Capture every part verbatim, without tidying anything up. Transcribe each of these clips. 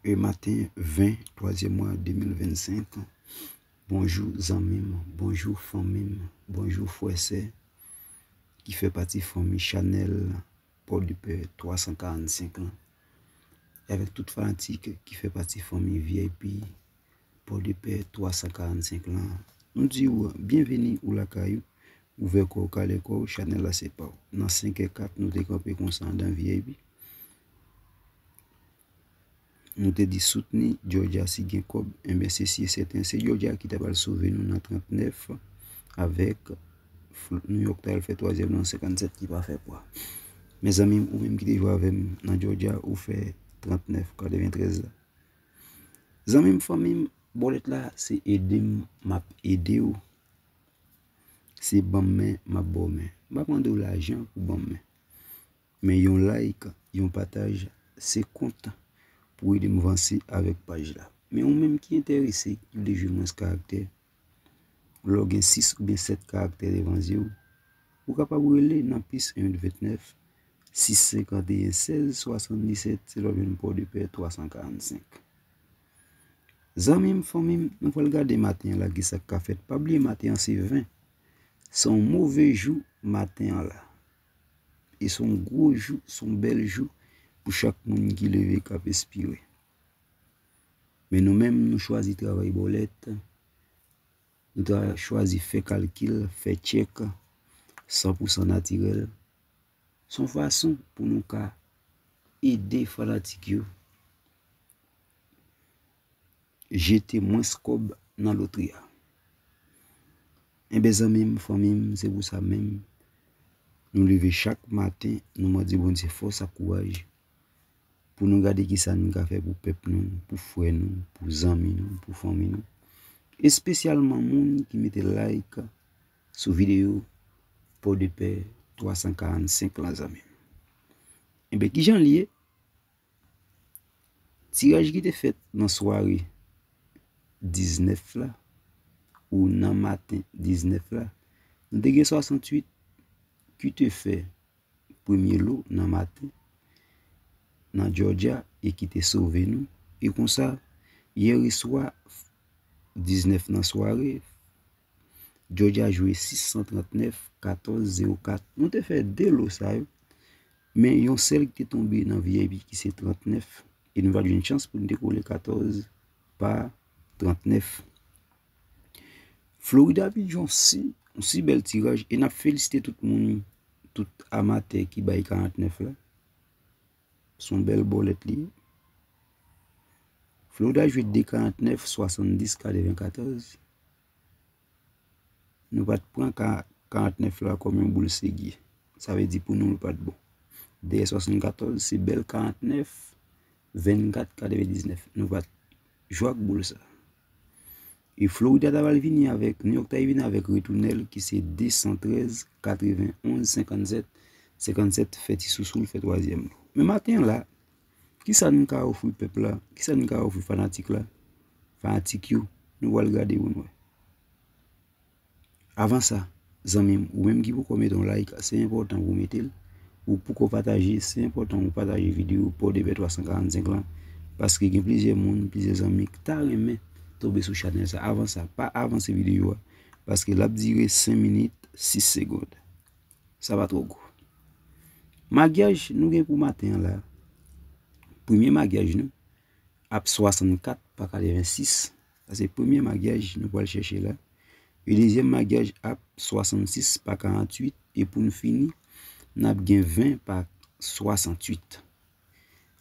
E maten ven twazyèm mwa de mil vennsenk. Bonjou zanmi m, bonjou fanmi m, bonjou frè sè ki fè pati fanmi chanèl Pòdepè twa san karannsenk lan. E avèk tout fanatik ki fè pati fanmi V I P Pòdepè twa san karannsenk lan. Nou di w byenveni ou lakay ou. Ouvè kò w, kale kò w, chanèl la se pa w. Nan senk è kat, nou te kanpe konsa anndan V I P. Nou te di soutni Georgia si gen kòb, enben se si e sèten, se Georgia ki ta pral sove nou nan trannèf avèk Fl- New York ta al fè twazyèm nan senkannsèt ki pa fè pwa. Mezanmi, ou menm ki te jwe avè m nan Georgia, ou fè trannèf katreventrèz la. Zanmi m, fanmi m, bòlèt la se ede m, m ap ede w. Se ban m men, m ap ba w men. M pa mande w lajan pou ban m men. Men yon like, yon pataj, se kont pou ede m vanse avèk paj la. Men ou menm ki enterese, ki vle jwe mwens karaktè, lè w gen sis oubyen sèt karaktè devan zye w, ou kapab rele nan plis en vennèf, sis senkanteyen, sèz swasanndisèt, se lè w jwenn Pòdepè twa san karannsenk. Zanmi m, fanmi m, nou pral gade maten an la ki sa k ka fèt. Pa bliye maten an se ven. Se yon move jou maten an la. E se yon gwo jou, se yon bèl jou pou chak moun ki leve k ap espire. Men nou menm, nou chwazi travay bòlèt. Nou ta chwazi fè kalkil, fè tchèk, san pou san natirèl. Se yon fason pou nou ka ede fanatik yo jete mwens kòb nan lotri a. Enben zanmi m, fanmi m, se pou sa menm nou leve chak maten, nou mande Bondye fòs ak kouraj pou nou gade kisa nou ka fè pou pèp nou, pou frè nou, pou zanmi nou, pou fanmi nou. Espesyalman moun ki mete like sou videyo Pòdepè twa san karannsenk lan, zanmi m. Enben, kijan l ye? Tiraj ki te fèt nan sware diznèf la, ou nan maten diznèf la, nou te gen swasanntuit ki te fè premye lo nan maten, nan Georgia, e ki te sove nou. E konsa, yè swa, diznèf nan sware, Georgia jwe sis san trannèf, katòz zewo kat. Nou te fè de lo sa yo, men yon sèl ki te tonbe nan V I P ki se trannèf, e nou pa t jwenn chans pou nou te kole katòz pa trannèf. Florida Pigeon si, yon si bèl tiraj, e n ap felisite tout moun, tout amatè ki bay karannèf la. Se yon bèl bòlèt li ye. Florida jwe de karannèf, swasanndis, katrevenkatòz. Nou pa t pran ka-, karannèf la kòm yon boul serye. Sa vle di pou nou, l pa t bon. Dèyè swasannkatòz, se bèl karannèf, vennkat, katrevendiznèf. Nou pa t jwe ak boul sa. E Florida ta pral vini avèk, New York ta vini avèk retounèl ki se de san trèz, katrevenonz, senkannsèt, senkannsèt fè ti sousou l fè twazyèm lo. Men maten an la, kisa n ka ofri pèp la? Kisa n ka ofri fanatik la? Fanatik yo, nou pral gade pou n wè. Avan sa, zanmi m, ou menm ki poko mete yon like, se enpòtan pou w mete l. Ou poko pataje, se enpòtan pou w pataje videyo Pòdepè twa san karannsenk lan, paske gen plizyè moun, plizyè zanmi ki ta renmen tonbe sou chanèl sa. Avan sa, pa avanse videyo a, paske l ap dire senk minit, sis segonn. Sa pa twò gwo. Magyaj nou gen pou maten an la. Premye magyaj nou ap swasannkat pa katrevensis. Sa se premye magyaj nou pral chèche la. E dezyèm magyaj ap swasannsis pa karanntuit. E pou n fini, n ap gen ven pa swasanntuit.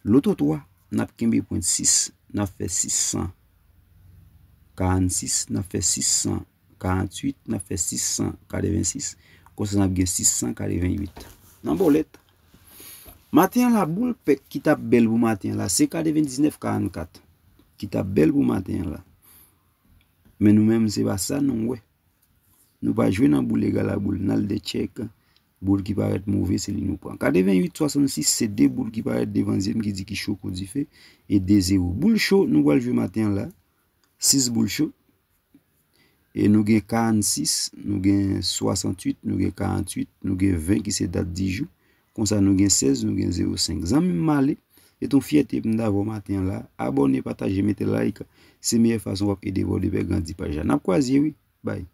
Loto twa, n ap kenbe pwent sis, n ap fè sis san karannsis, n ap fè sis san karanntuit, n ap fè sis san katrevensis, konsa n ap gen sis san katrevenuit. Nan bòlèt, maten an la, boul pèk ki t ap bèl pou maten an la, se katrevendiznèf karannkat ki t ap bèl pou maten an la. Men nou menm, se pa sa nou wè. Nou pa jwe nan boul egal a boul, n al dèyè tchèk, boul ki parèt move, se li nou pran. Katrevenuit swasannsis, se de boul ki parèt devan zye m ki di ki cho kou dife, e de zewo. Boul cho, nou pral jwe maten an la, sis boul cho. E nou gen karannsis, nou gen swasanntuit, nou gen karanntuit, nou gen ven ki se dat di jou. Konsa nou gen sèz, nou gen zewo senk. Zanmi m, m ale, Se t yon fyète pou m ta vè w maten an la. Abòne, pataje, mete like. Se meyè fason w ap ede Vòdepè grandi paj la. N ap kwaze, wi. Bay.